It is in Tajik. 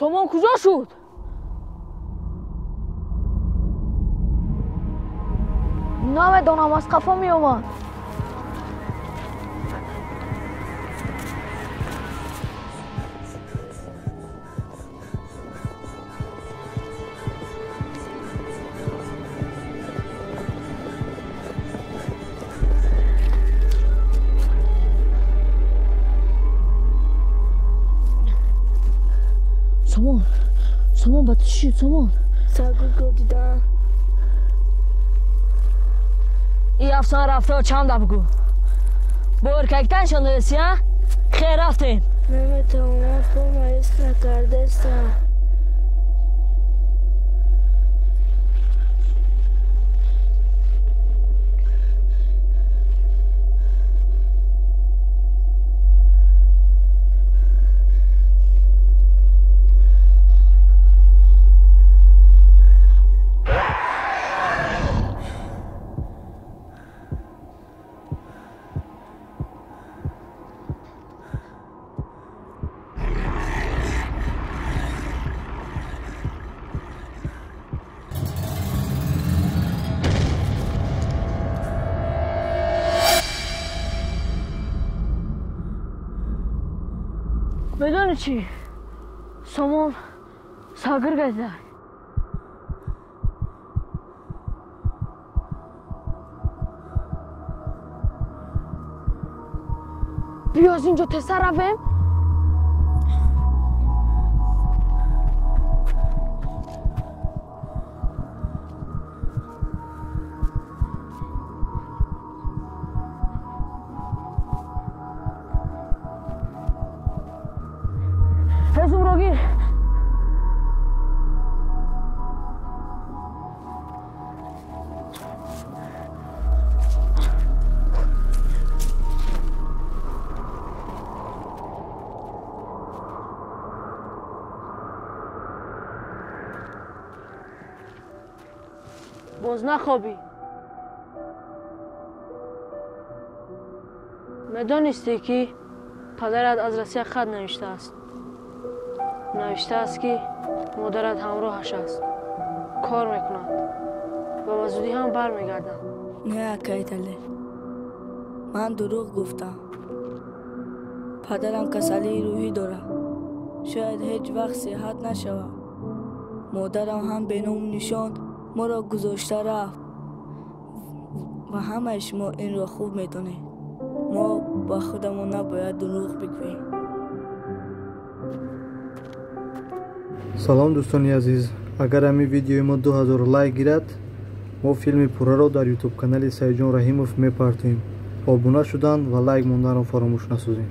Сомон куҷо шуд? Намедонам, аз қафо меомад. Сомон, Сомон, ба ту чӣ шуд, Сомон? Сагурро дидам. Ин афсона рафтаро чанд дафъ гӯ. Бо эркактаншон додеси, а? Хер, рафтем. Наметавонам, пома ҳис накардастам. Медонӣ чӣ? Сомон сагир газида. Биё аз инҷо тезтар равем. Ҳезумро гир. Боз нахобӣ. Медонистӣ, ки падарат аз Россия хат навиштааст? Навиштааст, ки модарат ҳамроҳаш аст, кор мекунад ва ба зудӣ ҳам бармегардад. Не, акаи Далер, ман дурӯғ гуфтам. Падарам касалии рӯҳӣ дорад, шояд ҳеҷ вақт сиҳат нашавад. Модарам ҳам беному нишон моро гузошта рафт ва ҳамаи шумо инро хуб медонед. Мо ба худамон набояд дурӯғ бигӯем. Салом, дӯстони азиз. Агар ҳамин видеои мо 2000 лайк гирад, мо филми пурраро дар ютуб канали Саидҷон Раҳимов мепартоем. Обуна шудан ва лайк монданро фаромӯш насозед.